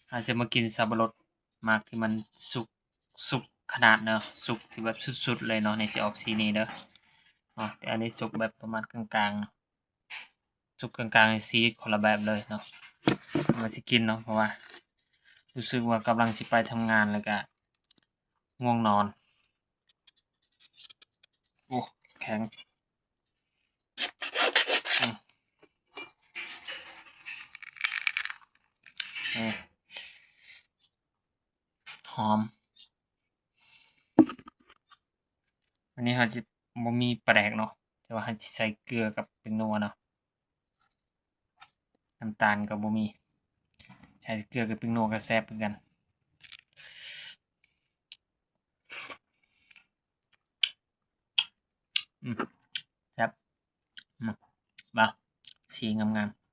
ເຮົາຊິມາກິນສັບປະລົດ ໝາກທີ່ມັນສຸກ ສຸກຂະໜາດເນາະ ສຸກທີ່ແບບສຸດໆເລີຍເນາະ ນີ້ຊິອອກສີນີ້ເດີເນາະ. ແຕ່ອັນນີ້ສຸກແບບປະມານກາງໆ ສຸກກາງໆ ສີຄົນລະແບບເລີຍເນາະ. ມາຊິກິນເນາະ ເພາະວ່າຮູ້ສຶກວ່າກຳລັງຊິໄປທຳງານ ແລ້ວກະງ່ວງນອນ. ໂອ້ ແຂງ ອືມ ນີ້ ຫອມ. ອັນນີ້ເຮົາຈະບໍ່ມີປາແດກເນາະ ແຕ່ວ່າເຮົາຈະໃສ່ເກືອກັບແປ້ງນົວເນາະ. ນ້ຳຕານກໍບໍ່ມີ ໃສ່ເກືອກັບແປ້ງນົວກໍແຊບຄືກັນ. ອືມ ແຊບ ອືມ ວ້າວ ສີງາມໆ.